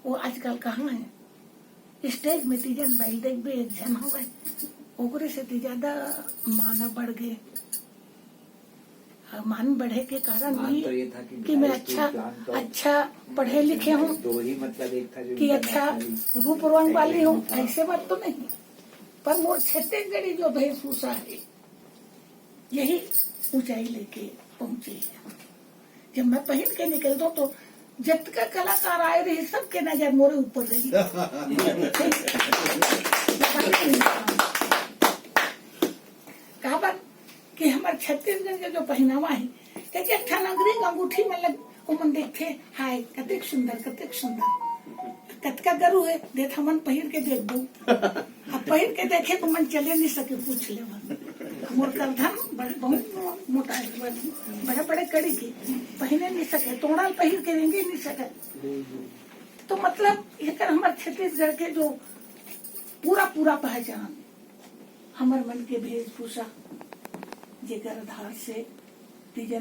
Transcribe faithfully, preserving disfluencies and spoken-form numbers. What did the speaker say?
वो आजकल कहाँ है? स्टेज में तीजन बैल देखबे, एक झन हवय, ओकरे से तो ज्यादा मान बढ़ गए। मान बढ़े के कारण मान भी तो ये था कि कि मैं भाई अच्छा, स्टील प्लांट तो अच्छा पढ़े लिखे हूँ, दो ही, मतलब, एक था जो कि अच्छा रूप रंग वाली हूँ, ऐसे बात तो नहीं। पर मोर छत्तीसगढ़ी जो वेशभूषा है, यही ऊंचाई लेके पहुंची है। जब मैं पहिर के निकलता हूँ तो जतका कलाकार आए रहे, सबके नजर मोरे ऊपर रही। काबर कि हमर छत्तीसगढ़ के जो पहनावा है, एक एक ठन अंगरी अंगूठी मन लग, ओमन देखथे, "हाय, कतेक सुंदर, कतेक सुंदर।" कतका गरू है, देख हमन पहिर के देखबो। अब पहिर के देखे तो मन चले नहीं सके, पूछ ले मन। मोर करधन बड़-, बहुत मो-, मोटा है, बड़-, बड़े बड़े कड़ी के, पहिरे नहीं सके, तोड़ल पहिर के रेंगे नहीं सके। तो मतलब, एकर हमर छत्तीसगढ़ के जो पूरा, पूरा पहचान, हमर मन के वेशभूषा, जेकर आधार से तीजन